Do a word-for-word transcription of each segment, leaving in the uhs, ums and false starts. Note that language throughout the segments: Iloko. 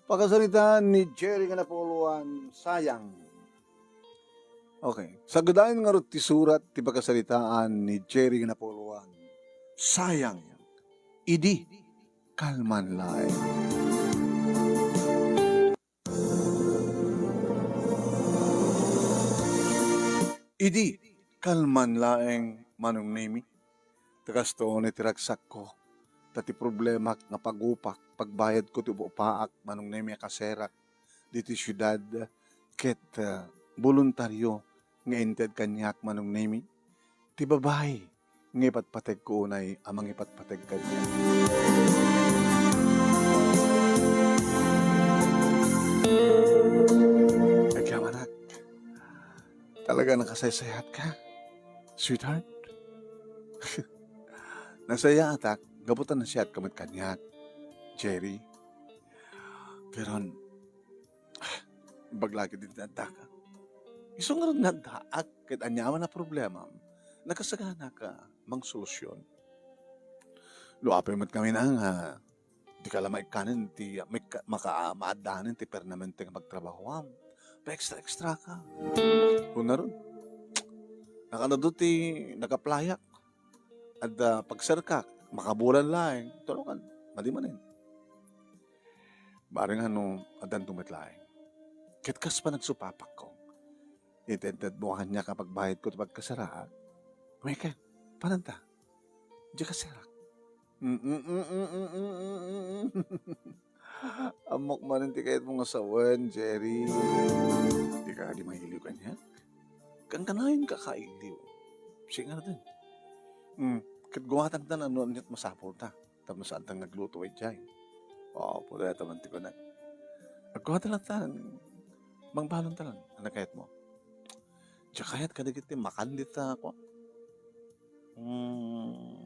Pakasaritaan ni Jerry nga napuluan, sayang. Okay. Sagdaen ngarud ti surat ti pakasaritaan ni Jerry nga napuluan, sayang. Idi, kalman laeng. Idi, kalman laeng, Manong Nemi. Ta kastoy ti ragsakko, ta ti problemak nga pagupak, pagbayadko ti upaak, Manong Nemi, a kaserak ditoy siudad, ket, ah, boluntario nga inted kaniak, Manong Nemi, ti babai nga ipatpategko unay a mangipatpateg kaniak. Agyamanak. Talaga nakasaysayaat ka, sweetheart? Nasayaatak, gapu ta nasiatka met kaniak, Jerry. Pero, ah, ibagak ket ti addaka. Isu ngarud nga addaak, ket aniaman a problemam, nakasagana ka mangsolusyon. No apay met kami na nga, di ka la maikkanen ti, maikka-, maka-, maaddanen ti permanente nga pagtrabahoam. Pa-extra-extra ka. Kunarud, nakaano ti nag-applyak. Adda pagserkak, makabulan laeng, tulungan, madi manen. Bareng no, addanto met laeng. Ket kas panagsupapakko, itedtedmo kaniak a pagbayadko ti pagkasaraak. Umayka, pananta. Diak kaserak. Mm, mm, mm, mm, mm, mm, mm. Ammok manen ti kayatmo nga sawen, Jerry. Dika kadi mailiw kaniak? Kankanayon ka kailiw. Sige nga natin. Hmm, ket gumatangtan no aniat masapulta. Tapno saanta nga agluto idiay. O, pudayta man ti kunak. Agguata latta. Mangbalon ta lang. Ania kayatmo? Diak kayat kadagiti makan dita, kua. Hmm.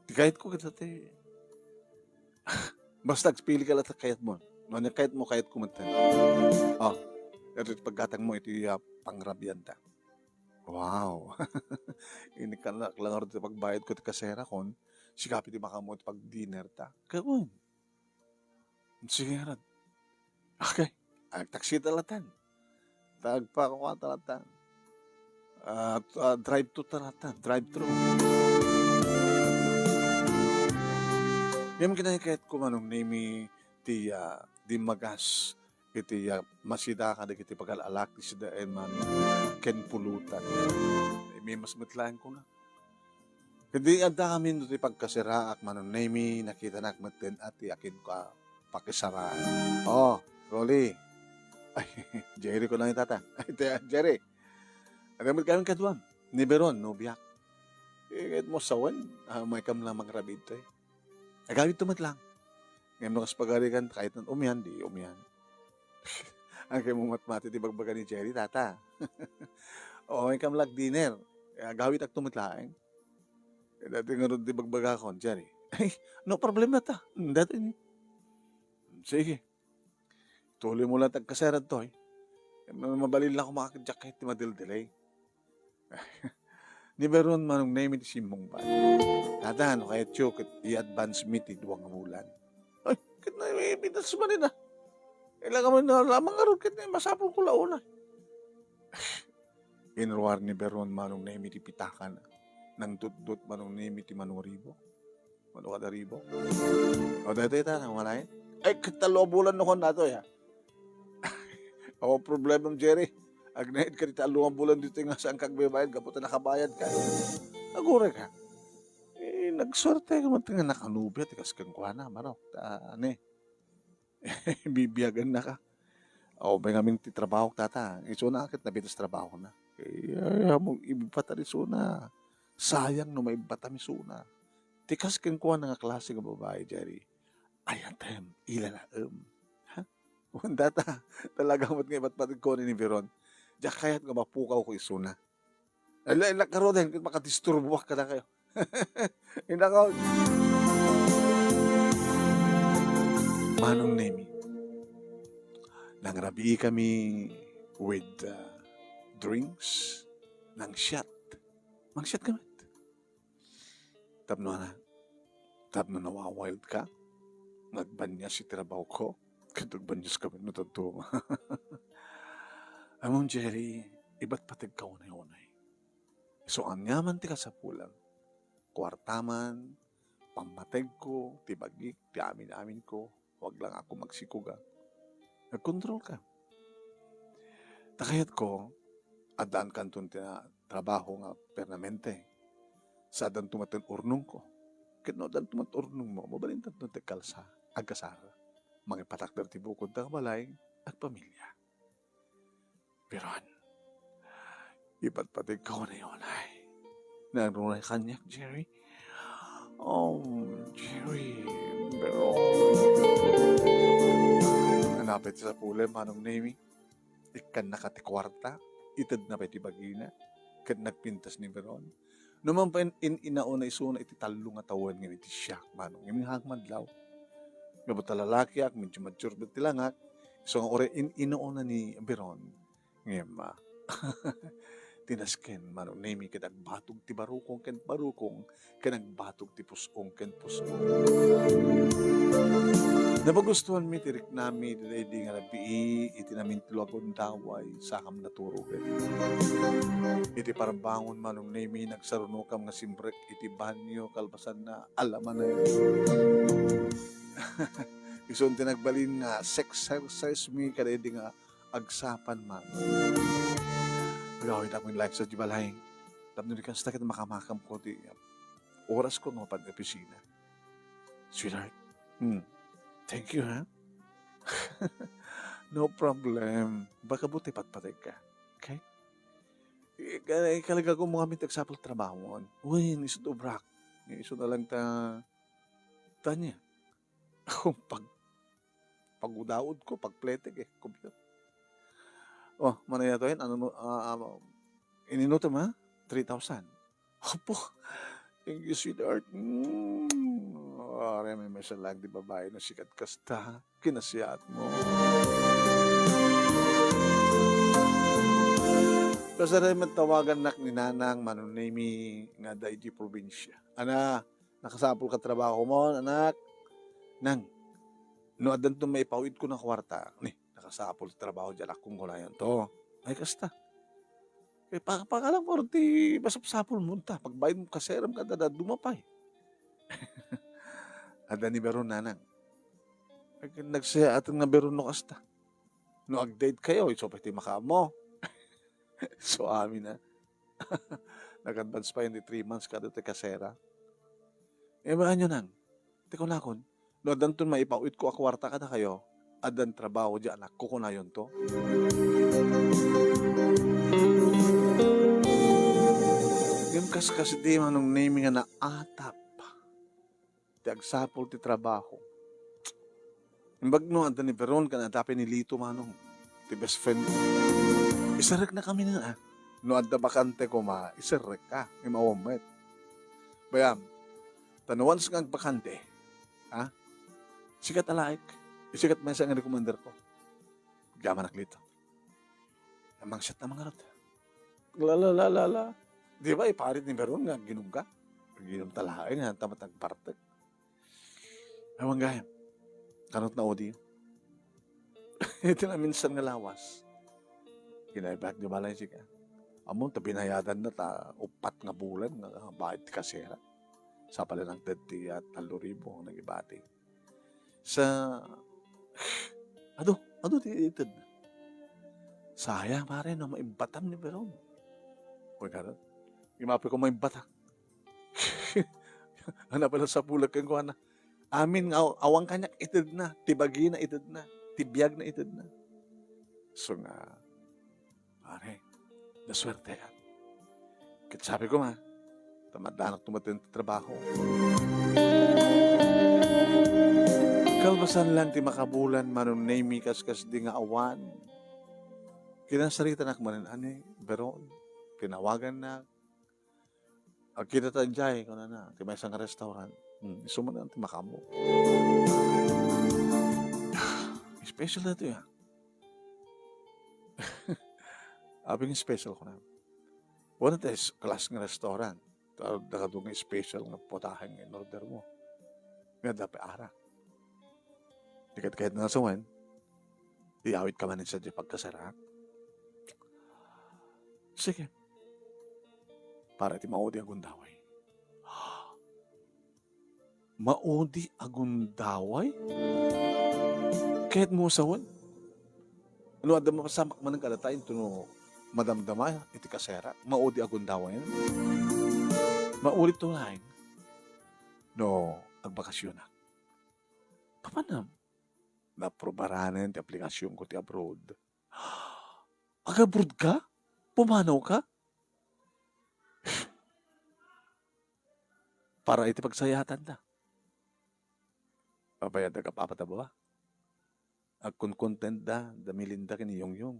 Ti kayatko ket ti, basta agpili ka latta kayatmo. No ania kayatmo, kayatko met. O, iti paggatangmo iti, ah, pangrabianta. Wow! Inikkanak la ngarud ti pagbayadko ti kaserakon, sika pay ti makaammo ti pagdinerta. Ket wen. Sige ngarud. Okay. Agtaksita latta. Tagpakuata latta. Ah, ah, drive-thru ta latta. Drive-thru. Ngem kinakayatko, Manong Nemi, ti, ah, dimmagas iti, ah, masida kadagiti pagal-alak ti sidaen man ken pulutan. Mimas met laeng kuna. Ket idi adda kami no ti pagkaseraak, Manong Nemi, nakitanak metten a ti akinko a pakisaraan. O, Rolly. Ay, Jerry ko lang itata. Ay, te, Jerry. Adda met kami kaduam. Ni Beron, nobiak. Eh, kayatmo sawen, ah, umaykam lang mangrabiid to, eh. Agawidto met lang. Ngem no kas pagarigan, kayatna umian, di umian. Agaymo matmati ti bagbaga ni Jerry, tata. O, umaykam lang dinner. Agawidakto met laeng. Daytoy ngarud ti bagbagakon, Jerry. Ay, no problem latta. Daytoy ni. Sige. Tuloymo lang ti agkaserak toy. Ma-, mabalin lang koma ket diak kayat ti madeldelay. Ni Beron, Manong Nemi, ti simmungbat. Tata, no kayatyo, ket i-advance mi ti dua nga bulan. Ay, ket na, i-advance manen a. Ilagam na lamang ngarud ket masapulko la unay. Inruar ni Beron, Manong Nemi, ti pitakana. Nangdutdot, Manong Nemi, ti mano nga ribo. Mano kada ribo. O, daytoy ta, nang malayan. Ay, ket tallo a bulan no kon nato, ya. Awan problemam, Jerry. Agnaed ka ti tallo a bulan ditoy nga saanka agbaybayad gapu ta nakabayad ka. Aguray ka. Eh, nagsuerte ka man nga nakanubia ti kas kenkuana, manok. Ta, ani? Bibiaganna ka. Aw, ngamin ti trabahok, tata. Isuna ket nabitas trabahona. Eh, ay, amo, ibbatam isuna. Sayang no maibbatam isuna. Ti kas kenkuana nga klase nga babai, Jerry. Ayatem, ilalaem. Ha? Wen, tata, talaga met nga ipatpateg ko ni Beron. Diak kayat nga mapukawko isuna. Ala, ala, karoden, ket makadisturboak kadakayo. Inakaw. Manong Nemi, nangrabii kami with, uh, drinks, nangsiat. Mangsiat kami. Tapno ana, tapno nawa-wild ka. Nagbanias iti trabahoko. Ket nagbanias kami no tadto. Amom, Jerry, ibatpategka unay-unay. Isu aniaman ti kasapulam. Kuarta man, pammategko, ti bagik, ti amin-aminko, wag lang ako magsikuga. Nagkontrolka. Ta kayatko, addaankanton ti na-, trabaho nga permanente. Sa addanto met ti urnongko. Ket no addanto met urnongmo, mabalintanto ti kalsa, agkasar. Mangipatakder ti bukod ta balay, agpamilya. Biron, ipatpategka unay-unay. Nangruna kaniak, Jerry. Oh, Jerry, Biron. Napay ti sapulem, Manong Nemi. Ikkannaka ti kuarta, itedna pay ti bagina, ket nagpintas ni Biron. No man pay in-, in-inaona isuna iti tallo nga tawen ngem iti siak, Manong, ngem hagmadlaw. Ngem ta lalakiak, medyo mature met ti langak, isu nga uray in-inaona ni Biron. Ngem, ah, tinasken, Manong Nemi, ket agbatog ti barukong ken barukong, ken agbatog ti pus-ong ken pus-ong. Napagustuanmi ti riknami iti daydi nga rabii iti namintlo a gundaway, sakam naturogen. Iti parbangon, Manong Nemi, nagsarunokam nga simrek iti banyo kalpasanna, ala manen. Isun ti nagbalin nga sexercise mi kadaydi nga agsapan man. Agawid ako in life sa di balay. Tapno di kasta ket makamakam ko ti oras ko no pag opisina. Sweetheart, hmm, thank you, ha? No problem. Baka buti patpatay ka. Okay? Ika-, ikalaga ko mo kami tagsapul trabaho. Uy, isu to, brak. Isu na lang ta, tanya. Ako, pag, pagudaod ko, pagpletek eh. Computer. Oh, manaya to yun? Ano, no, ah, ah, ininutom, ha? Three thousand. Apo, thank you, sweetheart. Mm. Are, may mesa lang di babae na sikat kasta. Kinasiat mo. Kasari, matawagan nak ni Nanang Manong Nemi nga adda iti probinsya. Ana, nakasapul ka trabaho mo, anak? Nang, no addanto maipaw-id ko na kwarta, ni, nakasapul ti trabaho diay anakko, kunayon to. Ay, kasta. Kay pa-, pakalang mo ti masapsapul mo ta. Pagbayad mo, kaseram ka, dada, dumapay. Adda ni Beron, Nanang. Nag-, nagsaya atin nga Beron no kasta. No ag-date kayo, isu pay ti makaammo. So, amin na. Nag-advance pa yun di three months kada ti kasera. Eh, ba, anyo nang? Ti kunakon, no addanton maipaw-it ko a kuarta kadakayo, addan trabaho di anakko, kunayonto. Ngem kaskasdi, Manong Nemi, nga naatap ti agsapul ti trabaho. Imbag no adda ni Veron ken adda pay ni Lito, Manong, ti best friend ko. Iserrekna kami na, ah. No adda bakante koma, iserrekka. Ngem awan met. Bayam, ta no once nga agbakante, ha? Sikat a laik. Sikat maysa nga recommender ko. Agyamanak, Lito. Mangsiat a mangarot. La, la, la, la, la. Di ba, iparit ni Veron nga aginom ka? Aginom ta laeng, nga ta matagpartek. Awan gayam. Kanot na odi. Iti naminsan nga lawas. Kinaibak di balay sika. Ammo, ta binayadan na ta upat nga bulan nga bayad ti kasera. Sapay la nagted ti, ah, tallo ribu ang nagibati. Sa, adu, adu ti ited. Sayang, pare, no maibbatam ni Veron. Uy, karo. Imapoy ko maibbatak. Ana pala sa bulag ken kuana. Amin nga aw-, awan kaniak itedna, ti bagina itedna, ti biagna itedna. So nga, pare, naswertean. Ket sabi ko nga, ta maddanak tumaten ti trabaho. Kalpasan lang ti makabulan, Manong Nemi, kaskasdi nga awan. Kinasaritanak manen, ani, Veron, tinawagannak, "Agkita ta idiay," kunana, "ti maysa nga restaurant." Hmm, isu man ti makaammo. Special daytoy, ah. Apay nga special, kunana. Wen, ti class nga restaurant. Ta-, dakado nga special nga putahe nga in-order mo. Nga dapat ara. Ti ket kayatna nga sawen, iyawidka manen sadiay pagkaserak. Sige. Para iti maudi a gundaway. Maudi a gundaway? Kayatmo sawen? No adda mapasamak manen kadatayo, no madamdama iti kaserak, maudi a gundaway? Maulit to laeng no agbakasionak. Papanam? Naaprubaran ti aplikasionko ti abroad. Ag-abroad ka? Pumanaw ka? Para iti pagsayaatanna. Apay, adda ka papa ta baba? Agkonkontentda, da Melinda ken ni Yongyong.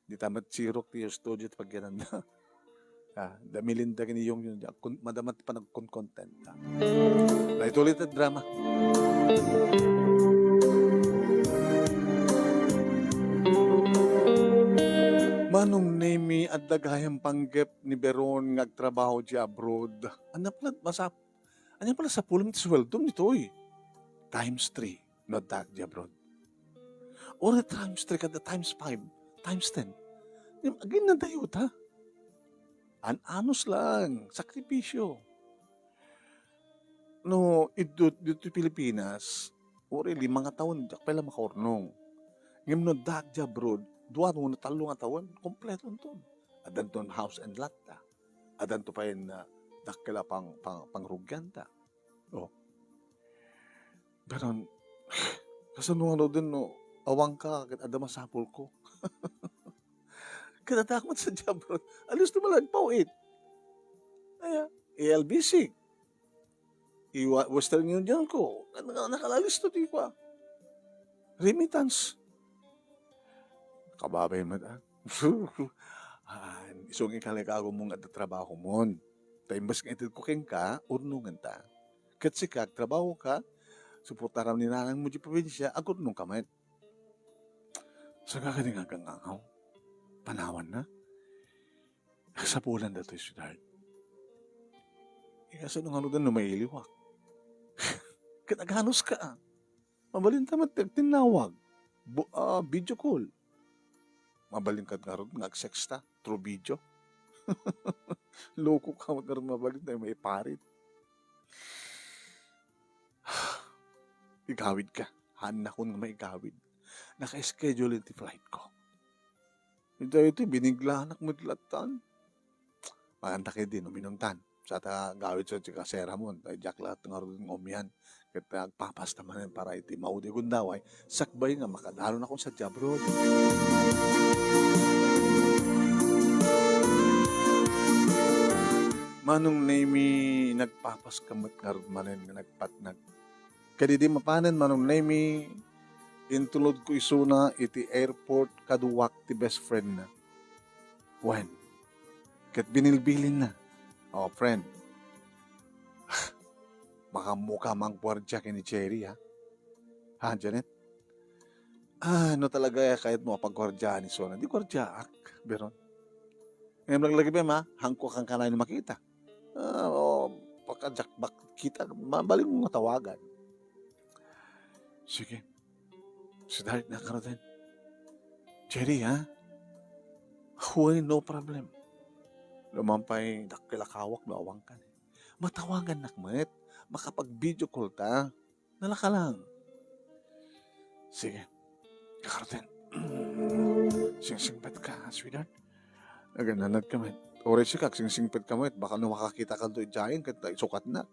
Dita met sirok ti studio ti pagyananna. Ah, da Melinda ken ni Yongyong, agkon-, madama ti panagkonkontentda. Daytoy ulit a drama. Manong Nemi, adda gayam panggep ni Veron nga agtrabaho di abroad. Ania pala masap-, ania pala sapulem ti sueldom ditoy? Times three no adda di abroad. Or times three kada times five, times ten. Ngem aginna dayo ta. An-anus lang, sakripisyo. No, idto, dito Pilipinas, uri lima nga tawen, diak pay la makaurnong. Ngem no adda di abroad, dua wenno tallo nga tawen, kompleto inton. Addanton house and lot ta. Addanto pay nga dakkel a pang-, pang-, pangrugian ta. Oh. Pero, kasano nga no din, no, awan ka, ket adda masapul ko. Ket adda met sa di abroad. Alisto man lang, pawit. Aya, A L B C. I wa-, Western Union ko. Naka-, nakalalis to ti kwa. Remittance. Kababay met, ah. Ah, isu nga ikalikago mo nga adda trabaho mon. Ta imbes nga itedko kenka, urnongen ta. Ket sika, agtrabaho ka, suportaram ni nanang mo di probinsia, agurnong ka met. Saka kadi nga agangangaw. Panawan na. Kasapulan datoy sweetheart. Ikasano nga no mailiwak? Ket aganus ka, ah. Mabalin ta met ti agtinnawag. Bu-, ah, video call. Mabalin ka ngarud nga agsexta through video. Loko ka met ngarud, mabalin ta maiparit. Igawid ka. Haannakon nga maigawid. Naka-schedule ti flight ko. Ita iti biniglanak met latan. Maganda kay din, uminumtan. Sa ta gawid sa ti kaseramon, ta diak laeng ngarud nga umian. Ket agpapasta manen para iti maudi a gundaway, sakbay nga makadaron ako sa abroad. Manong Nemi, nagpapas ka met ngarud manen nga nagpatnag. Kadidi mapanen, Manong Nemi, intulod ko isuna iti airport kaduak ti best friend na. Wen, ket binilbilinna. Oh, friend. Baka mo ka mangguardia ken ni Jerry, ha? Ha, Janet? Ah, no talaga kayat mo a pagguardiaan isuna, di guardiaak, Veron. Ngem laglagipen, ha? Haanko a kankanayon makita. Ah, o, pagka diak makita, mabalin mo nga tawagan. Sige. Sweetheart, ngaruden. Jerry, ha? Uy, no problem. Numan pay dakkel a kawak no awan ka. Matawagannak met. Makapag-video call ta. Nalaka lang. Sige. Ngaruden. Singsingpet ka, sweetheart. Agananad ka met. Uray sika, agsingsingpet ka met. Baka no makakita ka to idiayen, ket isukatnak.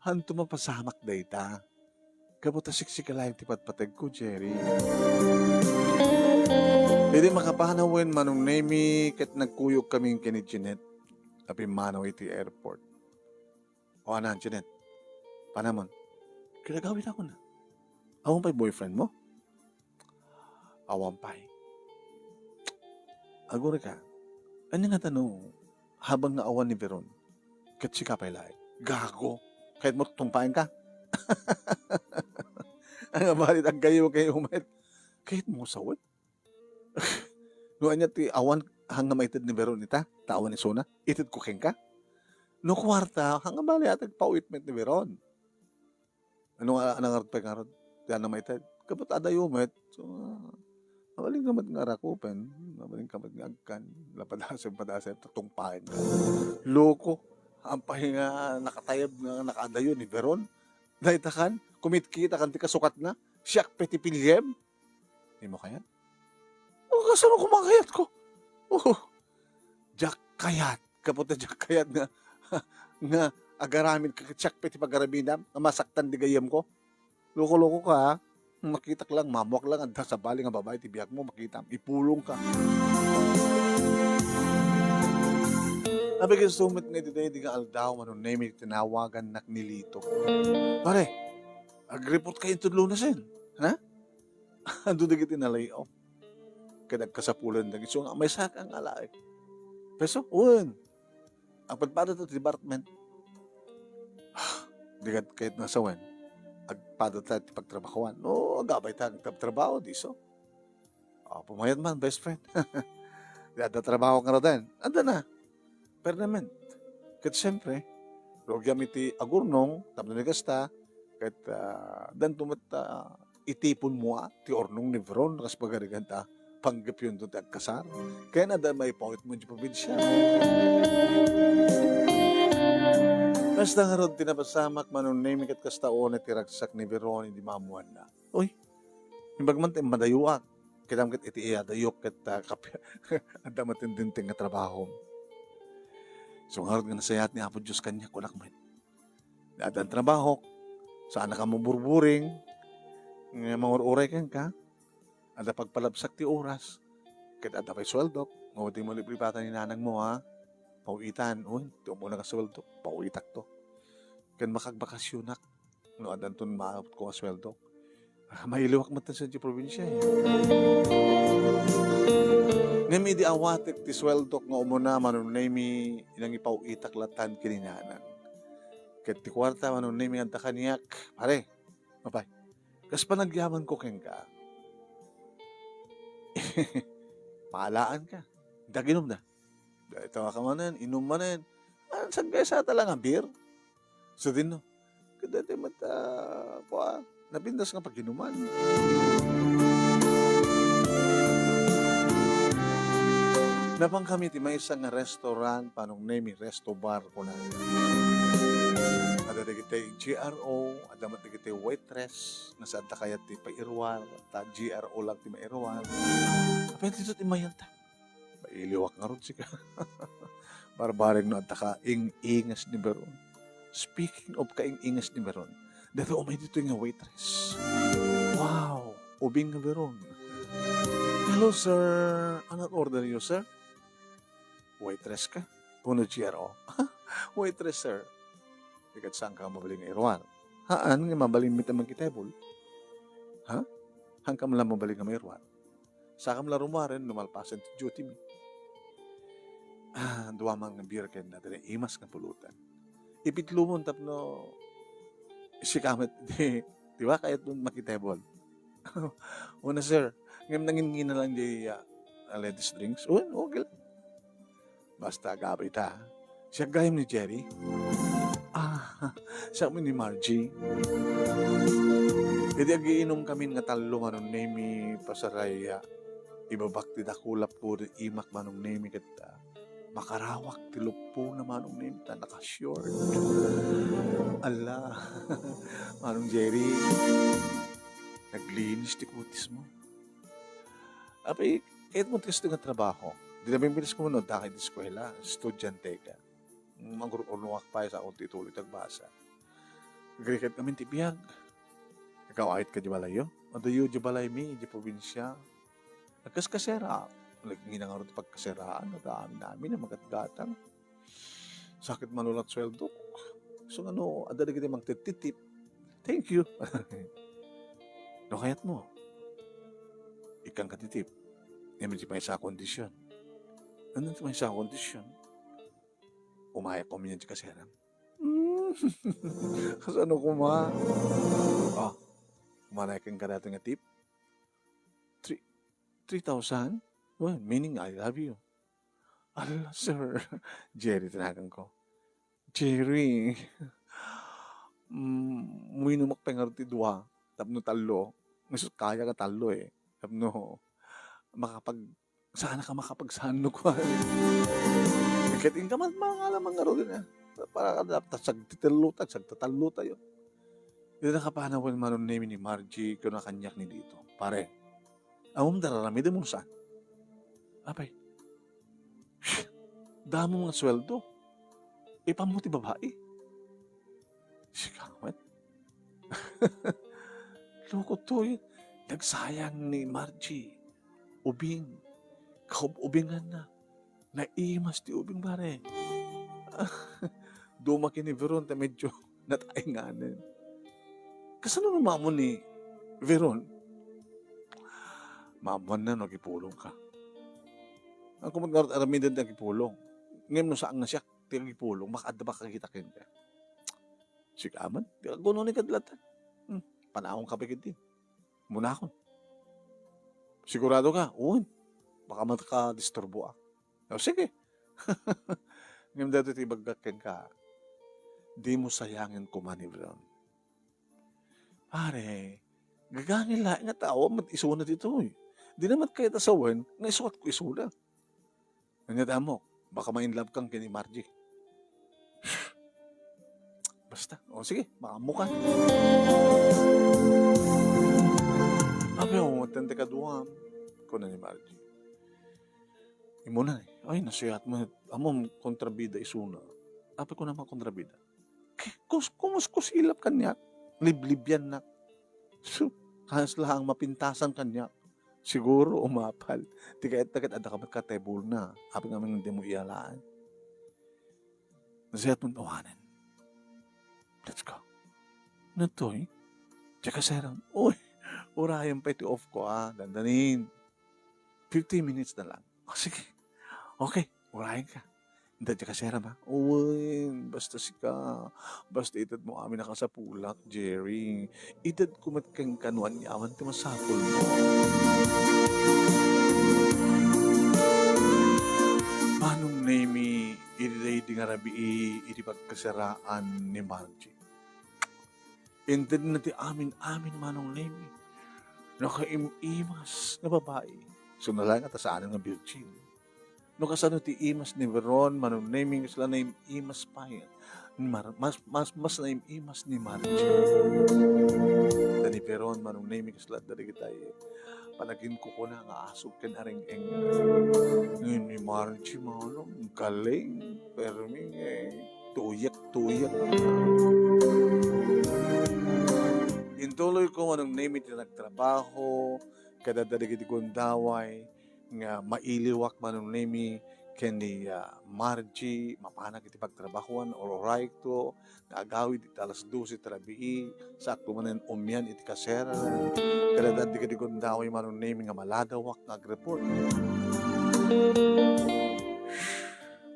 Haanto mapasamak dayta. Gapu ta siksika laeng ti patpategko, Jerry. Idi makapanawen, Manong Nemi, ket nagkuyogkami ken ni Jeanette a pimmanaw iti airport. O, anan, Jeanette? Panamon? Kinagawid ako na. Awan pay boyfriend mo? Awan pay. Agurayka, ania ngata no, habang nga awan ni Veron, ket sika pay laeng? Gago! Kayat mo tumpaen ka? Ania balit aggayo-gayo met? Kayat mo sawen? No ania ti awan, haan nga maited ni Veron ita, ta awan isuna, ited ko kenka? No kuarta, haan nga bali a ti agpawit met ni Veron. Ano nga, ano nga pay ngarud? Ti ano maitay? Kapot adayo met. So, ah, mabalin ka met nga rakupen. Mabalin ka met nga agkan. Lapadasem, padasem, tungpaen ka. Loko. Ampay nga nakatayab nga nakadayo ni Veron. Dayta kan, kumitkita kan ti kasukatna. Siak pay ti piliem. Imo kayat? O, kasano kumakayat ko? Oh, diak kayat. Kapot ta diak kayat nga, nga agaramid ka, siak pay ti pagaramidam, nga masaktan di gayyem ko. Loko-loko ka, ha? Makitak lang, mamuak lang, adda sabali nga babai ti biag mo, makitam, ipulong ka. Abi, ket sumit nga iti daydi nga aldaw, Manong Nemi, tinawagannak ni Lito. Pare, agreport kayo inton Lunes, eh. Ha? Adu dagiti na-lay off. Ket agkasapulan dagiti isu nga maysa ka nga laeng. Peso? Wen. Agpadpada ta ti department. Di ket ket nasawen. Agpada ta ti pagtrabahoan. No, agabay ta agtrabaho, di isu. O, pumayat man, best friend. Di adda trabaho nga raden. Adda na. Permanent. Ket siempre, rugiam iti agurnong, tapno ni kasta, ket, ah, danto met, ah, itipon mo, ah, ti urnong ni Veron, kas pagarigan ta, panggepyon ti agkasar. Ken adda maipawit mo iti probinsia. Kasta ngarud ti napasamak, Manong Nemi, ket kasta unay ti ragsak ni Veron idi maammoanna. Uy, imbag man ti madayuak. Kitam ket iti iya dayok ket, ah, kap-, adda matindinteng nga trabaho. So, ngarud nga nasayaat ni Apo Dios kaniak, kunak met. Addan trabahok, saan ka maburburing, nga mangur-uray kenka, adda pagpalabsak ti oras, ket adda pay sueldok, nga udi mo libribatan ni nanang mo, ha? Pawitan, uy, ti umuna nga sueldok, pawitak to. Ken makagbakasyonak, no addanton maawatko nga sueldok. Ah, mailiwak met sa di probinsia, eh. Ngem idi awatek ti sueldok nga umuna, Manong Nemi, inangipaw-itak latan ken ni nanang. Ket ti kuarta, Manong Nemi, adda kaniak, pare, mapay. Kas panagyamanko kenka, maalaan ka. Daginum na. Dayta ka manen, inum manen. Ah, saggaysata lang a beer. So, dinno. Kadaytoy met, ah, kua, napintas nga paginuman. Napan kami ti maysa nga restaurant, Manong Nemi, resto bar, kuna. Adda dagiti G R O, adda met dagiti waitress, nga saan ta kayat ti pairuar, ta G R O lang ti mairuar. Apay dito ti mayanta? Mailiwak ngarud sika. Barbareng no adda kaing-ingas ni Veron. Speaking of kaing-ingas ni Veron, dayta umay ditoy nga waitress. Wow! Ubing nga Veron. "Hello, sir. Another order you, sir?" Waitress ka? Uno G R O. Waitress, sir. Ikat saan ka mabalin nga iruar? Haan nga mabalin mi ta mangkitebol. Ha? Haan ka man lang mabalin nga mairuar? Sakam la rumaren no malpasen ti duty mi. Ah, dua man nga beer ken adda imas nga pulutan. Ipitlumon tapno sika met di, di ba, kayat mo makitebol. Una, sir, ngem nangingina lang di, ah, ladies drinks. Oh, okay lang. Basta agabay ta. Siak gayam ni Jerry. Ah, siak met ni Margie. Idi agiinum kami nga tallo, Manong Nemi, pasaray, ah, ibabak ti dakula puro imak, Manong Nemi, ket, ah, makarawak ti luppo na, Manong Nemi, ta naka-short. Ala, Manong Jerry, naglinis ti kutis mo. Apay, kayat mo ti kasto nga trabaho. Di na bimbilis ko no, dakay di eskwela, estudyante ka. Mangur-unuak pay sa akon ti tuloy tagbasa. Agriket amin ti biag. Ikaw, ayat ka di balayo? Adayo di balay mi, di probinsia. Nagkaskasera. Nagngina nga ti pagkaseraan, at amin-amin, ang magatgatang. Sakit manulat sueldo. So, ano, adda dagiti mangtititip. Thank you. No kayat mo, ikkan ka titip. Ngem ti maysa a kondisyon. Ano ti maysa a kondisyon? Umayak ko minyan ti kaseram. Hmm. Kasano kuma? Oh, umanay kang karate nga tip? Three, three thousand? Well, meaning I love you. Ala, sir. Jerry, tinagan ko. Jerry, mm, muinumak pay ngarud ti dua tapno tallo. Isu kaya nga tallo, eh. Tapno makapag-, saan ka makapagsanno kua. Ket inka man, mangala man ngarud, eh. Para kada, ta-, sagtitello ta, sagtatallo tayo. Iti nakapanawen Manong Nemi ni Margie, kuna kaniak ni Lito, "Pare, ammom ti ar-aramidem wenno saan?" "Apay, damo nga sueldo. Ipammo ti babai." Sika met. Loko toy, nagsayang ni Margie. Ubing. Kaub-ubinganna. Naimas ti ubing, pare. Duma ken ni Veron ta medyo nataenganen. Kasano no maammo ni Veron? Maammoanna no agipulongka. Haanko met ngarud aramiden ti agipulong. Ngem no saan nga siak ti agipulong, makaadda ba kakita kenka? Sika man, ti agunoni kad lata. Hmm, panawanka pay ketdi. Munakon. Sigurado ka? Wen. Baka makadisturboak. O, sige. Ngem daytoy ti ibagbagak kenka, dimo sayangen koma ni Veron. Pare, gagangel laeng nga tao met isuna ditoy. Dina met kayat a sawen nga isuatko isuna. Ania ti ammok, baka ma-in love kan ken ni Margie. Basta. O, sige, makaammoka. Apay, o, metten ti kaduam, kuna ni Margie. Immuna, eh. Ay, nasayat met. Ammom, kontrabida isuna. Apay, kunam a kontrabida? Kus-, kumuskusilak kaniak. Liblibiannak. Su, kas laeng mapintasan kaniak. Siguro, umapal. Ti kayatna ket adda ka met katay bulna. Apay ngamin dimo iyalaen. Nasayat met awanen. Let's go. Natoy? Diak kaseram. Uy, urayen pay ti off ko, ah. Dandanin. Fifteen minutes na lang. O, sige. Okay, urayen ka. Inta diak kaseram, ha? Uy, basta sika. Basta itedmo amin a kasapulak, Jerry. Itedko met kenka no aniaman ti masapulmo. Manong Nemi, idi daydi nga rabii, idi pagkasaraan ni Margie. Intedna ti amin-amin, Manong Nemi. Nakaim-imas nga babai. Suna laeng ta saanen nga virgin. No kasano ti imas ni Veron, Manong Nemi, kasla naim-imas pay. Mar-, mas, mas, mas naim-imas ni Margie. Ta ni Veron, Manong Nemi, kasla dagitay panaginkukuna nga asog ken areng-eng. Ngem ni Margie, Manong, galing. Permi, eh, tuyek, tuyek. Intuloyko, Manong Nemi, ti nagtrabaho, kadagiti gundaway, nga mailiwak, Manong Nemi, ken ni, ah, Margie, mapanak iti pagtrabahoan, urayekto, nga agawid iti alas dose ti rabii, saakto manen umian iti kasera, kadagiti gundaway, Manong Nemi, nga maladawak nga agreport.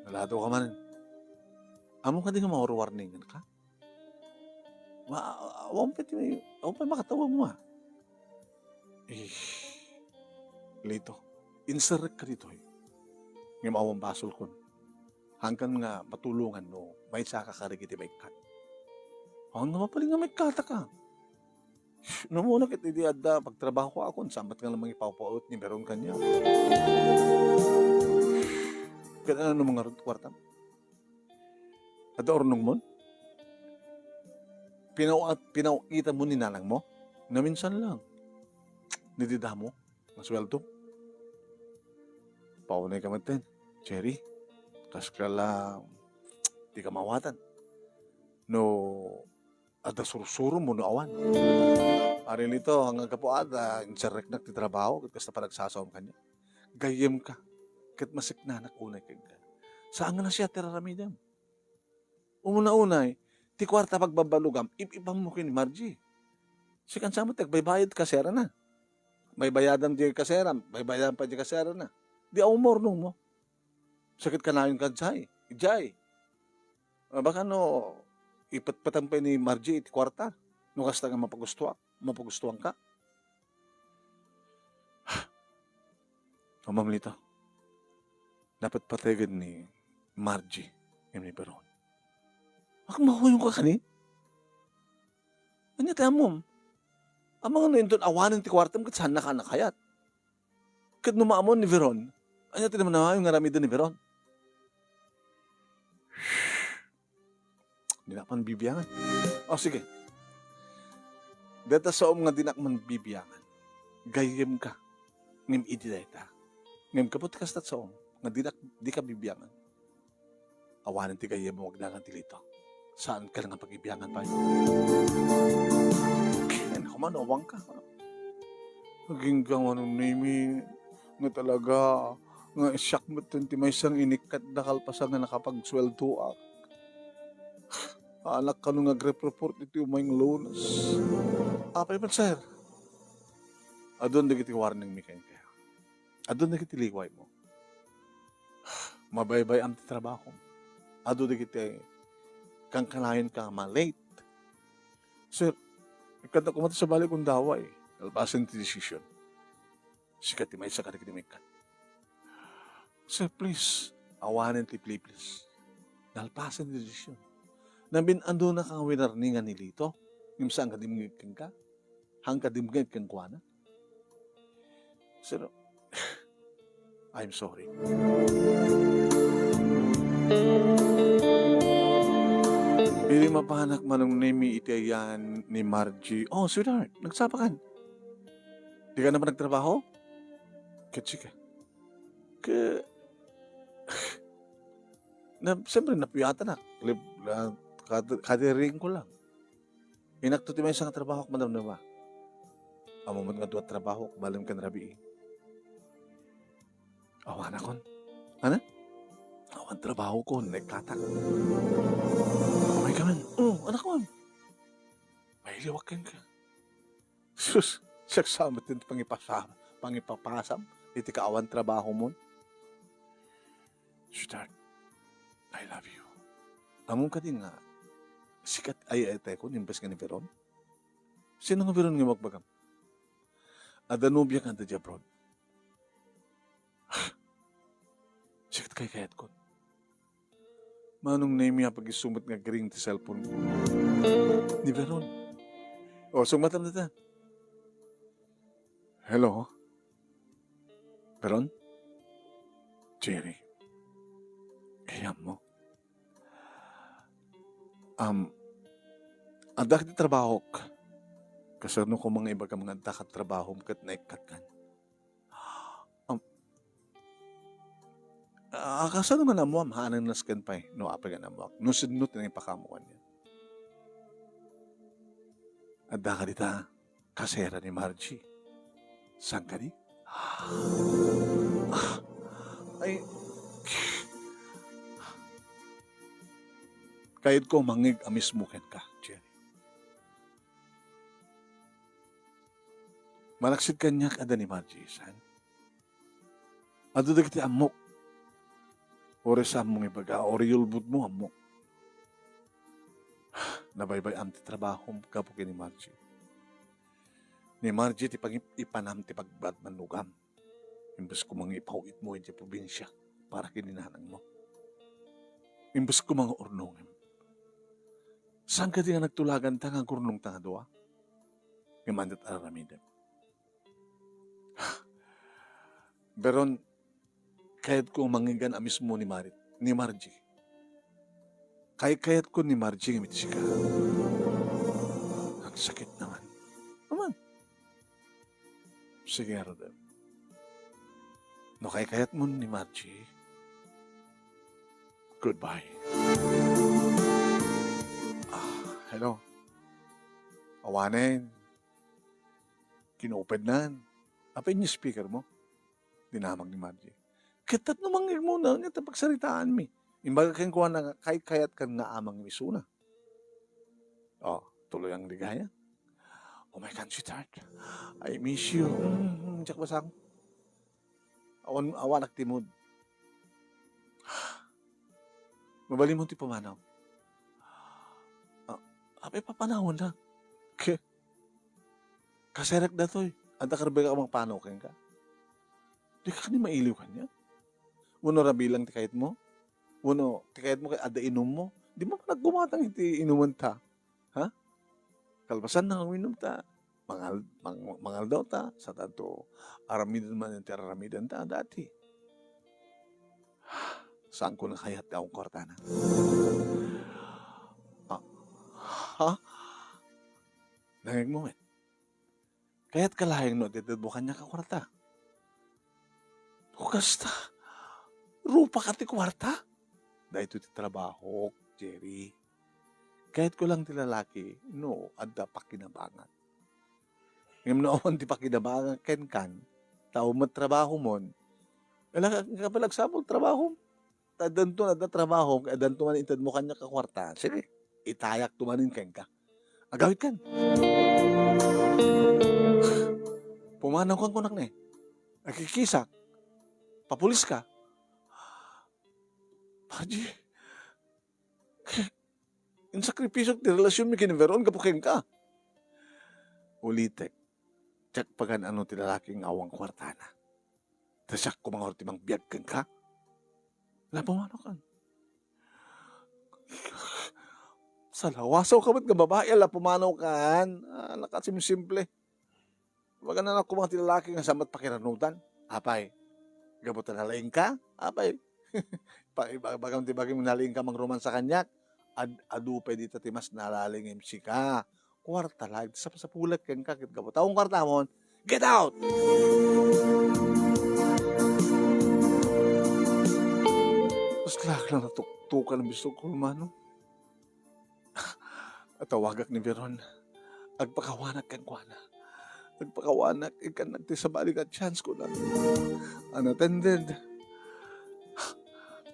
Naladawka manen. Ammom kadi nga mawarwarningan ka? Ma-, awan pay ti, awan pay makatawagmo, ah. Eh, Lito, inserrekka ditoy. Ngem awan basolkon. Haankan nga matulongan no maisaka kadagiti maikkat. Awan nga mabalin nga maikkataka. No, muna ket idi adda pagtrabahoakon, saan met nga mangipaw-pawet ni Veron kaniak. Ket ano no mangarud kuartam? Adda urnongmon? Pinaw-, pinaw-itanmo ni nanangmo? Naminsan lang. Ni di damo nga sueldo. Paunay ka metten, Jerry. Kaskala, di ka mawatan. No, adda sursuromo no awan. Ari Lito, nga gapu adda, inserreknak ti trabaho, ket kasta panagsasaom kaniak. Gayyemka, ket masiknanak unay kenka. Saan nga nasia ti raramidem? Umuna unay, ti kuarta pagbabalugam, ip-ipammo ken ni Margie. Sika sa met ti agbaybayad kaserana. Baybayadan ti kaseram, baybayadan pay ti kaserana. Di awan maurnongmo. Sakit kanayon ka, Jay. Jay. Ah, baka no, ipatpatan pay ni Margie iti kuarta. No kasta nga mapagustuak, mapagustuanka. Ammom, Lito, napatpategen ni Margie ken ni Veron. Agmahuyongka kani? Ania ti ammom? Amangan no inton awanen ti kuartam ket saannaka a nakayat. Ket no maammoan ni Veron, ania ti namanamay nga aramiden ni Veron? Dinak man bibiangan. O, sige. Deta saom nga dinak man bibiangan. Gayyemka. Ngem idi dayta. Ngem gapu ti kasta saom nga dinak, dika bibiangan. Awanen ti gayyem mo agdangan ti Lito. Saanka la nga pagibiangan pay. Ken, kuman, awangka. Agingga nga nunimi nga talaga nga siak met ti maysa nga inikkat da kalpasan nga nakapagsueldoak. Anak kano nga agrep-report iti umay nga Lunes. Apay man, sir? Adun dagiti warning mi kenka. Adun dagiti liway mo. Mabaybay-am ti trabaho. Adu dagiti kankanayon ka nga ma-late. Sir, ikanta ko man sa balik kung daway. Kalpasan ti decision. Sika ti maysa kadagiti maikkan. Sir, please, awanen ti please. Nalpasen ti desisyon. Nabin-ando na kang winarningan ni Lito, ngem saan nga dimngeg kenka? Hangka dimngeg kenkuana? Sir, I'm sorry. Idi mapanak manong nemi iti ayan ni Margie. Oh, sweetheart, nagsapakan. Di ka naman nagtrabaho? Ket sika. Ke, na, siyempre, napuyatan ak. Lib-, na, kad-, kadiriing ko lang. Inakto ti maysa nga trabaho ak, madam, diba? Ammom met nga dua trabaho ak, balin ken rabii. Awan akon. Ano? Awan trabaho ko, naikkatak. Umay ka man. Oh, anak ko. Mailiwak ken ka. Sus, siak sa met ti pangipasa-, pangipapasam iti kaawan trabaho mon. Sweetheart, I love you. Ammom kadi nga, sikat ay ay tayo ko, imbes nga ni Veron? Sino nga Veron nga magbagam? Adda nobia nga adda di abroad. Sikat kay kayat ko. Manong Nemi, apag-isu met nga agring ti cellphone ko. Ni Veron. O, summatam dita. Hello? Veron? Jerry. Kayam mo? Um, adda ti trabahok. Kasano ko mga ibaga mga adda kat trabahom ket naikkat kan? Um, ah, kasano nga naammoam? Haanang nasken pay no apay nga naammoak. No sino ti nangipakaammo kaniak. Adda ka dita, kasera ni Margie. Saan ka di? Ay, kayat ko mangngeg a mismo kenka, Jerry. Malaksid kaniak adda ni Margie, saan? Adu dagiti ammok. Uray saanmo nga ibaga, uray yulbodmo, ammok. Nabaybay-am ti trabahom gapu ken ni Margie. Ni Margie ti pangipanam ti pagbaad mannugam. Imbes ko mangipaw-itmo idiay probinsia para ken ni nanangmo. Imbes ko mangaurnongem. Saan kadi nga nagtulaganta nga agurnongta nga dua? Ngem ania't ar-aramidem? Veron, kayatko nga mangngeg a mismo ni Marit, ni Margie. Kaykayatko ni Margie ngem iti sika. Agsakit naman. Aman. Sige, ngaruden. No kaykayatmo ni Margie, goodbye. Ah, hello. Awanen. Kinupednan. Apay idiay speaker mo? Dinamag ni Margie. Ket tapno mangngegmo na, ania ti pagsaritaanmi? Imbaga kenkuana nga, kaykayatkan nga amang isuna. Oh, tuloy ang ligaya. Oh my God, sweetheart. I miss you. Mm, mm, diak basang. Awan, awanak ti mood. Mabalinmo ti pamanaw. Ah, apay papanawenda? Ke, kaserek datoy. Adda karbaga a mangpanaw kenka. Dika kadi mailiw kaniak? Wenno rabii lang ti kayatmo? Wenno ti kayatmo ket adda inummo? Dimo man aggumatang iti inumenta. Ha? Kalpasan na nga uminom ta, mangal-, mang-, mangaldaw ta, sa tanto, aramiden man ti aramiden ta, dati. Saan ko nakayat ti awan kuartana? Ah, ha? Nangegmo met. Kayat ka laeng no, itedmo kaniak a kuarta. O kasta, rupak ti kuarta? Daytoy ti trabahok, Jerry. Kayat ko lang ti lalaki, no, adda pakinabangan. Ngem no awan ti pakinabangan kenkan, ta awan met trabahomon, ala, nga pala agsapul trabahom. Ta danton adda trabahom, ket danton man intedmo kaniak a kuarta. Sige, itayak to manen kenka. Agawidkan. Pumanawkan kunak ne. Agkikisak. Papuliska. Margie, insakripisok ti relasionmi ken ni Veron gapu kenka. Ulitek, diak pagan-ano ti lalaki nga awan kuartana. Ta siak koma ngarud ti mangbiag kenka. Ala, pumanaw kan. Salawasaw ka met nga babai, ala, pumanaw kan. Ah, nakasimsimple. Magana na koma ti lalaki nga saan met pakiranudan. Apay, gapu ta nalaing ka? Apay, pa-, iba-, ibagam ti bagim nalaing ka mangromansa kaniak. Ad-, adu pay dita ti mas nalaing M C ka. Kuarta laeng ti sapasapulek kenka ket gapu ta awan kuartamon, get out! Mas klaro lang natuktukan ang bisog ko, mano. Atawagak ni Veron. Agpakawanak kenkuana. Agpakawanak, ikkan ti sabali nga chance ko na. Unattended.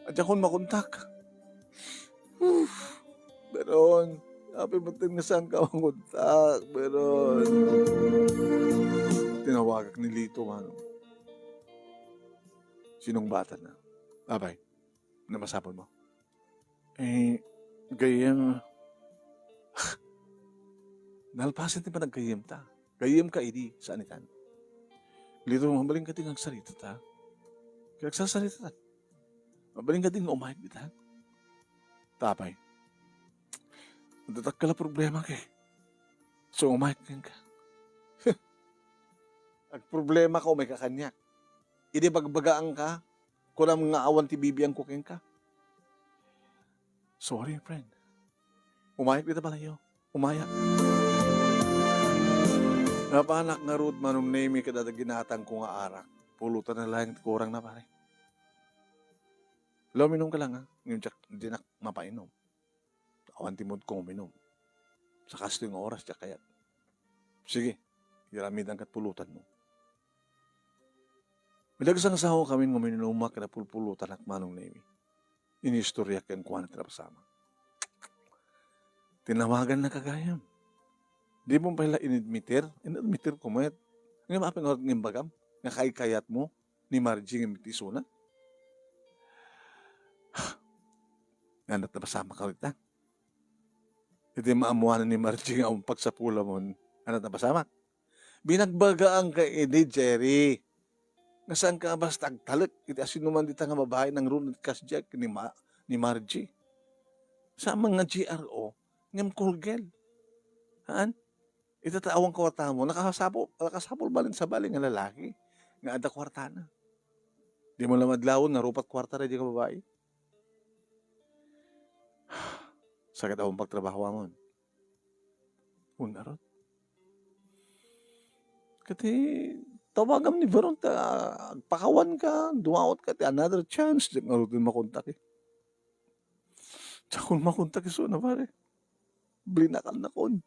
Adda kon makontak. Uf, Veron, apay met nga saan ka makontak, Veron. Tinawagak ni Lito, mano. Sinungbatan na. Apay, namasapul mo? Eh, gayyem. Nalpasen ti panaggayyem ta. Gayyem ka idi, saan itan? Lito, mabalin ka ti nga agsarita ta. Kaya agsasarita ta. Mabalin ka ti nga umayag dita. Tapay. Adda dakkel a problema kay. So, umayag kenka. Agproblema ka, umay ka kaniak. Idi bagbagaang ka, kunam nga awan ti bibiangko kenka. Sorry, friend. Umayak dita balayyo. Umayak. Napanak ngarud, Manong Nemy, kadagiti ginatangko nga arak. Pulutan na laeng ti kurangna, pare. Ala, uminom ka lang, ha? Ngem diak, dinak mapainom. Awan ti mood ko uminom. Sa kastoy nga oras, diak kayat. Sige, iramidan kat pulutan mo. Midagsangsango kami nga uminom ken napulpulutan ak, Manong Nemy. Inistorya kenkuana ti napasamak. Tinawagan na ka gayam. Di mo pay la inadmitir? Inadmitir ko met. Ngem apay nga ngimbagam nga kaykayat mo ni Margie nga mitiisuna? Ania ti napasamak a rita? Iti maammoanan ni Margie nga awan pagsapulamon, ania ti napasamak? Binagbagaang ka idi, Jerry. Nga saan ka basta agtalek iti asinoman dita nga babai nangruna kasdiay ni Ma-, ni Margie. Saan man nga G R O, ngem cool girl. Haan? Ita ta awan kuartamo, nakasapul, nakasapul balen sabali nga lalaki nga adda kuartana. Di mo la madlawen nga rupak kuarta daydi nga babai. Sakit awan pagtrabahoamon. Wen ngarud. Ket tawagam ni Veron ta agpakawan ka, dumaot ka ti another chance, diak ngarud makontak, eh. Diakon makontak isuna, pare. Blinakannakon.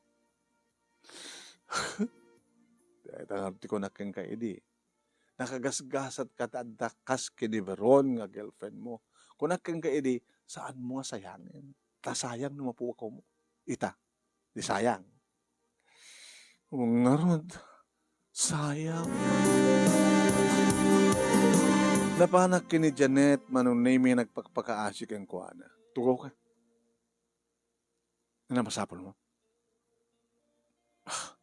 Dayta ngarud ti kunak kenka idi. Nakagasgasat ka ta adda kas ken ni Veron nga girlfriend mo. Kunak kenka idi, saan mo nga sayangen. Ta sayang no mapukaw mo. Ita, di sayang. Ngarud, sayang. Napanak ken ni Janet, Manong Nemy, nagpakpakaasi kenkuana. Tugaw ka. Ania masapul mo? Ah,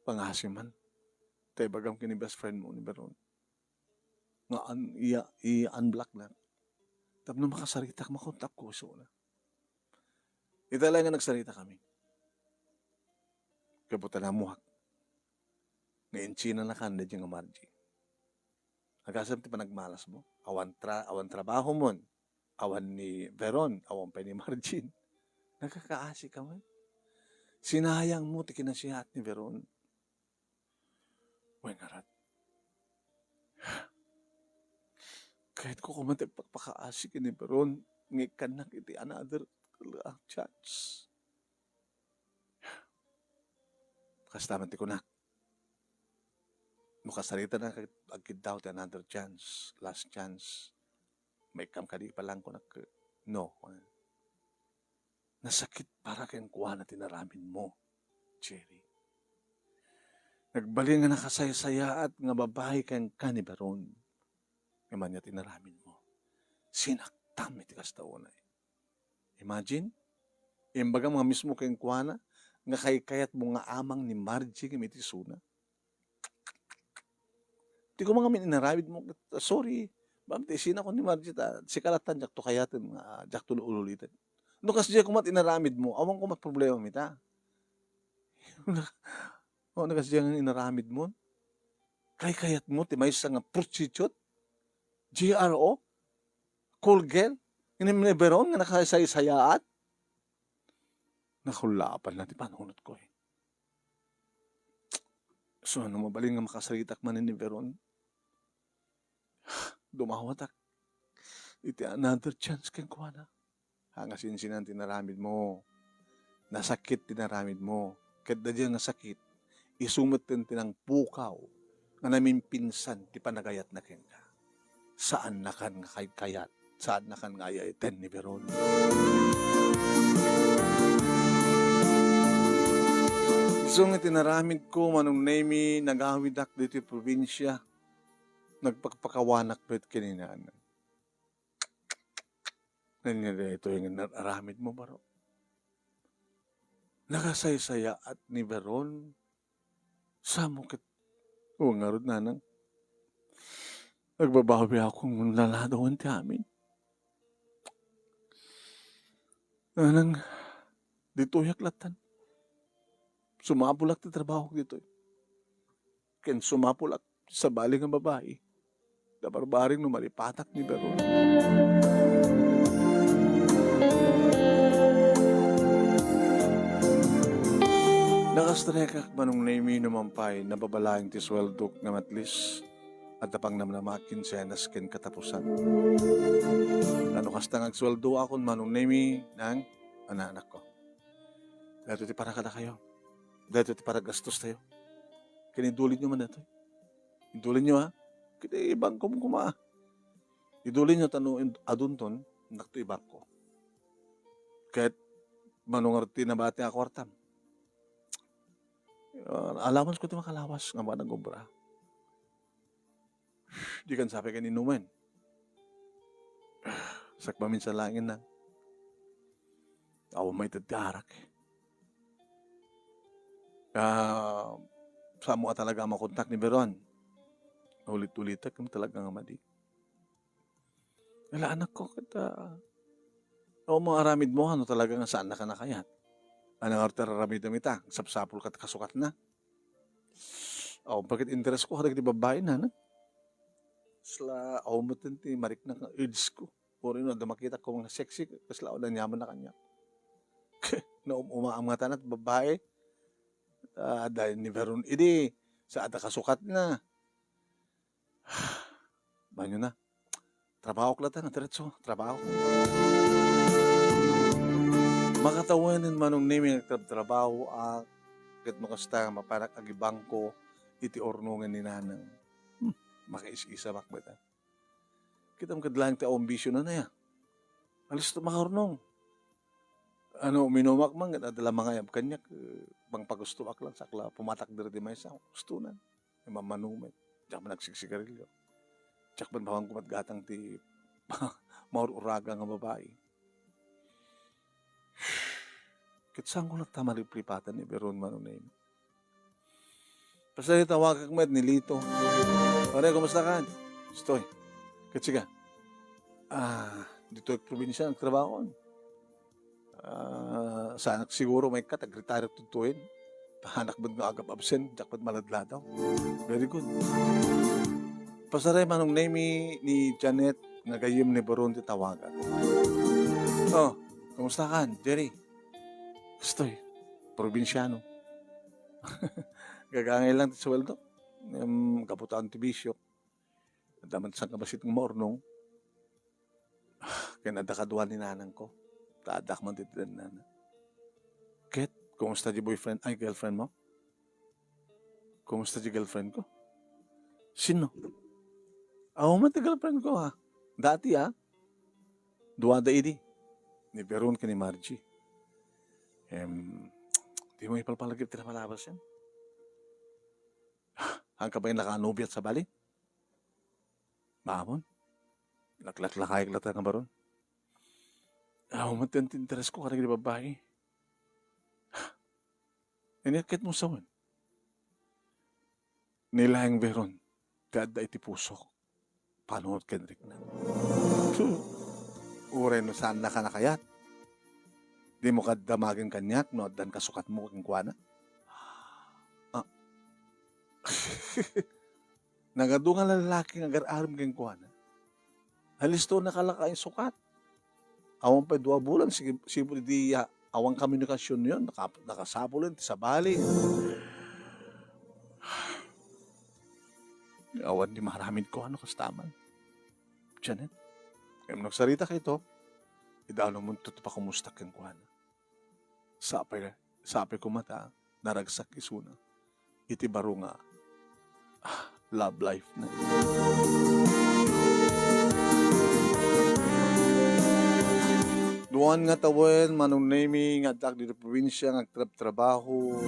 pangasi man. Ta ibagam ken ni best friend mo ni Veron nga an-, iya, i-unblock na. Tapno makasaritak, makontak ko isuna. Ita laeng nga nagsarita kami. Gapu ta naammoak nga insinanakan daydiay nga Margie. Agasem ti panagmalasmo. Awan tra-, awan trabahomon. Awan ni Veron, awan pay ni Margie. Nagkakaasi ka man. Sinayangmo ti kinasiyaat ni Veron. Wen ngarud, kayatko koma ti agpakpakaasi ken ni Veron, nga ikkannak iti another chance. Kasta man ti kunak. No kasaritanak agkiddaw ti another chance, last chance, maikkam kadi? Palangkonak, no. Nasakit para kenkuana ti inaramidmo, Jerry. Nagbalin nga nakasaysayaat nga babai kenka ni Veron. Ngem ania ti inaramidmo? Sinaktam iti kasta unay. Imagine, imbagam nga mismo kenkuana nga kaykayatmo nga amang ni Margie ngem iti isuna. Ti koma ngamin inaramidmo, sorry, ma'am, ti isinako ni Margie ta, sika lattan, diakto kayaten, nga diakto ululiten. No kasdiay koma ti inaramidmo, awan koma ti problemam ita. O, no kasdiay nga inaramidmo, kaykayatmo ti maysa nga prostitute, G R O, call girl, ngem ni Veron nga nakasaysayaat. Nakullaapanna ti panunotko, eh. So, no mabalin nga makasaritak manen ni Veron, dumawatak iti another chance kenkuana. Haan nga sinsinan ti inaramidmo. Nasakit ti inaramidmo. Ket daydiay nga sakit, isu metten ti nangpukaw nga namimpinsan ti panagayatna kenka. Saannakan nga kaykayat, saannakan nga ay-ayaten ni Veron. Isu nga ti inaramidko, Manong Nemy, nagawidak ditoy probinsia, nagpakpakawanak met ken ni nanang. Ania daytoy nga inaramidmo, baro? Nakasaysayaat ni Veron. Samo ket, o, ngarud, nanang, agbabawiak ngem naladawan ti amin. Nanang, ditoyak lattan. Sumapulak ti trabahok ditoy. Ken sumapulak ti sabali nga babai. Nabarbareng no malipatak ni Veron. Nakastrikak, Manong Nemy, no man pay nababa laeng ti sueldok ngem at least adda pangnamnama, kinsenas ken katapusan. Ano kasta nga agsueldoakon, Manong Nemy, nang, anakko? Daytoy ti para kadakayo. Daytoy ti para gastostayo. Ken idulinyo man daytoy. Idulinyo, ha? Ket ibangkom koma. Idulinyo ta no in-, adunton, innakto ibangko. Ket mano ngarud ti nabati a kuartam? Ah, alawansko ti makalawas nga nagobra. Dikan sa pay ken inumen. Sakbay maminsan laeng, nang, awan maited ti arak. Ah, samo a talaga a makontak ni Veron. Ulit-ulitek, talaga nga madi. Ala, anakko, ket, ah, awan mo aramidmo, ano talaga nga saannaka nakayat. Ano nga ti ar-aramidem ita? Sapsapulka ti kasukatna. Awan pay ket interesko kadagiti babbai, nanang. Kasla, awan met ti mariknak nga urge ko. Puro no, adda makitak ko nga sexy, kasla, awan aniamanna kaniak. Naum-umaam ngata ti babbai. Ah, adda ni Veron idi, sa adda kasukatna. Banyo na. Trabahok latta nga diretso, trabaho. Makatawen, Manong Nemy, nga agtrabtrabahoak, ket no kasta, mapanak agibangko iti urnongen ni nanang. Hmm, makaisisabak met, a. Kitam ket laeng ti awan bisio na, ya. Alisto makaurnong. Ano, uminumak man, ket adda la mangayab kaniak, eh, mangpagustoak lang, sakla, pumatak diri ti maysa, gustonan. Mammanumet. Diak man agsigsigarilio. Diak man bawan kumat gatang ti maur-uraga nga babai. Ket saanko latta maliplipatan ni Veron, Manong Nemy. Basta tawagak met ni Lito. "Pare, kumusta ka?" "Istoy." "Ket sika?" "Ah, ditoy probinsia nagtrabaho." Ah, saanak siguro maikkat, agretire tudtoyen. Anak met nga agap-absent, diak met maladladaw. Very good. Pasaray, Manong Nemy, ni Janet nga gayyem ni Baron ti tawagan. Oh, kumusta kan, Jerry? Kastoy, probinsiano. Gagangay lang ti suweldo. Em, gapu ta ti bisyo. Adda man sangkabassit nga maurnong. Ken adda kadua ni nanangko. Ta addak man ti nana. Ket, kumusta di boyfriend, ay, girlfriend mo? Kumusta di girlfriend ko? Sino? Aw, man ti girlfriend ko, ha? Dati, ha? Duada idi. Ni Veron ken ni Margie. Em, di mo ipalpalagip ti napalabas yan? Haanka pay nakanubiat sabali? Mamon? Laklaklakayek latta nga Baron. Aw, met ti interes ko kadagiti babbai. Ania ket mo sawen? Ni laeng Veron, ti adda iti pusok. Panunot ken rikna. Su, uray no saannaka a kayat. Dimo kad damagen kaniak no addan kasukatmo kenkuana. Ah. Nagadu nga lalaki nga agar-arem kenkuana. Nalistona ka la nga insukat. Awan pay dua bulan, sige, sipud idi, ah, awan komunikasionyo, naka-, nakasapul ti sabali. Awan ti maaramid ko, no kasta man. Janet, ngem no agsaritaka ita, idanon mo ti pakumusta kenkuana. Sapay, sapay koma ta naragsak isuna iti baro nga, ah, love life na. Duan nga tawen, Manong Nemy, nga addaak ditoy probinsia nga agtrabtrabaho,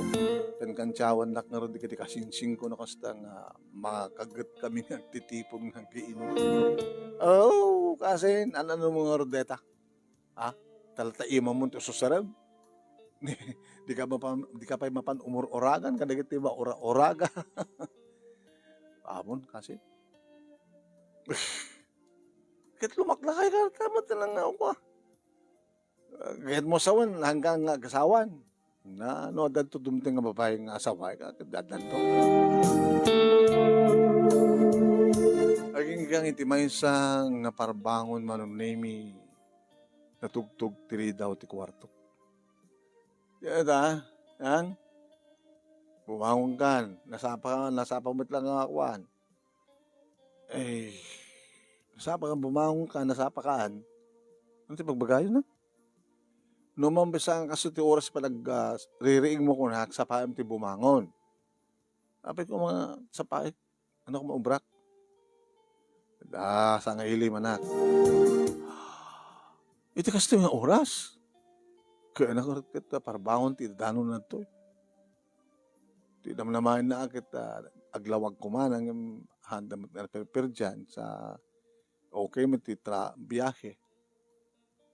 ken kantiawannak ngarud dagiti kasingsingko no kasta nga makaggetkami nga agtitipon nga agiinom. Oh, kasin, an-ano mo ngarud dayta? Ha? Talta imamon ti ususarem? Di ka mapan, di ka pay mapan umur-uragan kadagiti maura-uraga. Amon kasi. Ket lumaklakay ka, tama talaga ako, ah. Ket mo sawen, hanggang nga agasawan. Na, no, adda dumteng nga babae nga asawa, ket adda to. Aginggang iti maysa nga parbangon, Manong Nemy, natugtog ti ridaw ti kuarto. Diay ta, yan? Bumangon kan, nasapa, nasapa met lang nga kuan. Ay, nasapa kan, bumangon ka, nasapa kaan. Ano ti pagbagayo na? No, ma'am, bisan kaso ti oras pa nag, ah, ririing mo kunak, sapaem ti bumangon. Apay ko mga sapaek, ano ko maubrak? Ah, sangailim, anak. Iti kastoy nga oras? Kaya na ket parbangon ti danon na to. Ti namnamaen na ket, ah, aglawag koma, ngem handa met nga perperdian sa okay met ti tra-, biyahe.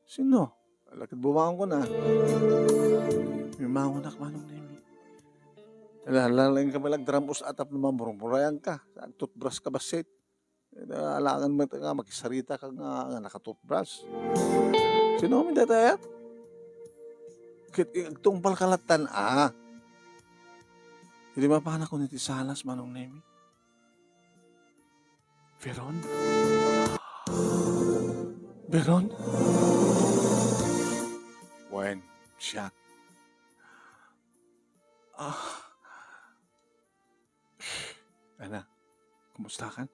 Sino? Ala ket bumangon ko na. Mimangon ak manong Nemi. Ala, ala, laeng ka malagdramus atap na mamurmurayan ka. Agtutbras ka bassit. Alangan met nga makisarita ka nga, nga nakatutbras. Sino mi dayta? Ket agtungpal ka lattan, a. Idi mapanak iti salas, manong Nemi. Veron? Veron? Wen, siak. Ah. Ana, kumusta kan?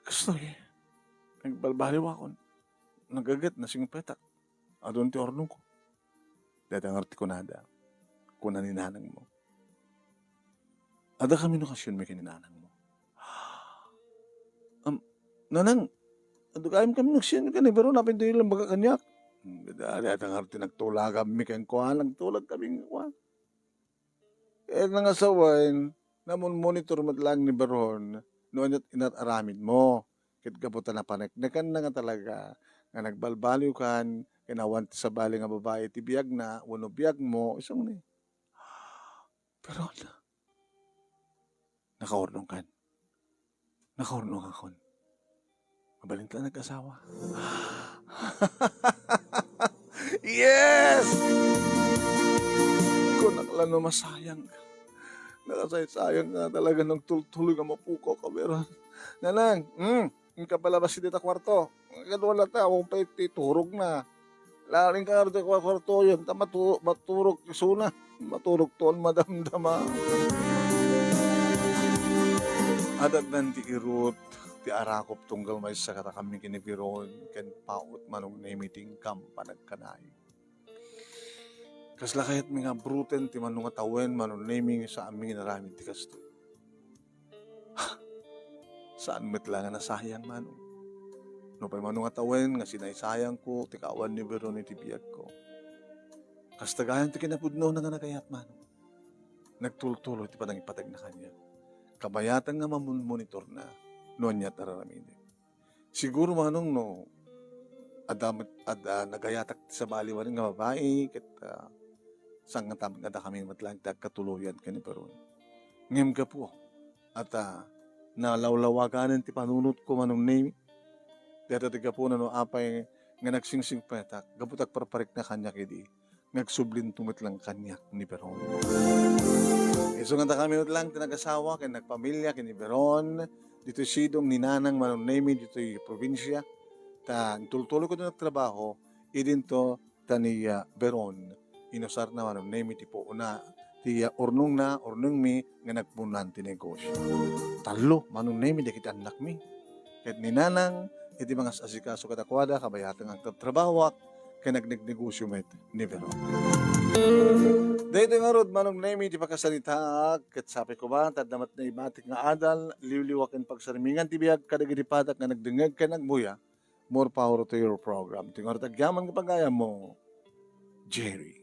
Kastoy, nagbalbaliwakon. Nagaget, nasingpetak. Adun ti urnongko. Dayta ngarud ti kunada. Kuna ni nanangmo, adda komunikasionmi ken ni nanangmo? Am, nanang, adu kami komunikasion ken ni Veron, apay dayta lambaga kaniak. Hmm, dayta ngarud ti nagtulaganmi kenkuana, nagtulagkami kenkuana. Ket nangasawen, namon-monitor met laeng ni Veron no aniat inat-aramidmo. Ket gapu ta napaneknekanna nga talaga nga nagbalbaliwkan ken awan ti sabali nga babai ti biagna wenno biagmo, isu ni. Veron, nakaurnongkan. Nakaurnongakon. Mabalinta nag-asawa. Yes! Nakala no masayang ka. Nakasaysayang ka talaga, nagtultuloy nga mapukaw ka, Beron. Nanang, hmm, inka palabas iti ta kwarto. Kadua la ta, awan pay ti turog na. Laling ka ngarud iti kwartoyo, ta matu-, maturog isuna. Maturog ton madamdama. Addan ti irut, ti arakop tunggal maysa kadakami ken ni Beron, ken paut Manong Nemi ti inkam panagkanayon. Kasla kayatmi nga abruten ti mano nga tawen, Manong Nemi, nga saanmi nga inaramid ti kastoy. Saan met la nga nasayang, Manong. Nupay mano nga tawen nga sinaysayangko ti kaawan ni Beron iti biagko. Kasta gayam ti kinapudnona nga nagayat, Manong. Nagtultuloy ti panangipateg na kaniak. Kabayatan nga mamon-monitor na no ania ti ar-aramidek. Siguro, Manong, no adda met, adda nagayatak ti sabali manen nga babai, ket, ah, saan nga ta-, nga dakami met laeng ti agkatuloyan ken ni Beron. Ngem gapu, at, ah, nalawlawaganen ti panunotko, Manong Nemi. Dayta ti gapuna no apay nga nagsingsingpetak, gapu ta agparparikna kaniak idi nga agsublinto met lang kaniak ni Beron. Isu nga dakami met lang ti nagasawa ken nagpamilia ken ni Beron, ditoy sidong ni Nanang Manong Nemi ditoy probinsia, ta intultuloyko ti nagtrabaho, idinto ta ni, ah, Beron, inusarna Manong Nemi ti puona, ti, ah, urnongna, urnongmi nga nagpuonan ti negosio. Tallo, Manong Nemi, dagiti annakmi. Ket ni Nanang, iti mangas-asikaso kadakuada, kabayatan nga agtatrabahoak, ken agnegnegosio met ni Beron. Daytoy ngarud, Manong Nemi, ti pakasaritaak, ket sapay koma, ta adda met naibatik nga adal, liwliwa ken pagsarmingan ti biag kadagiti padak nga nagdengngeg ken agbuya. More power to your program. Ti ngarud agyaman nga pagayammo, Jerry.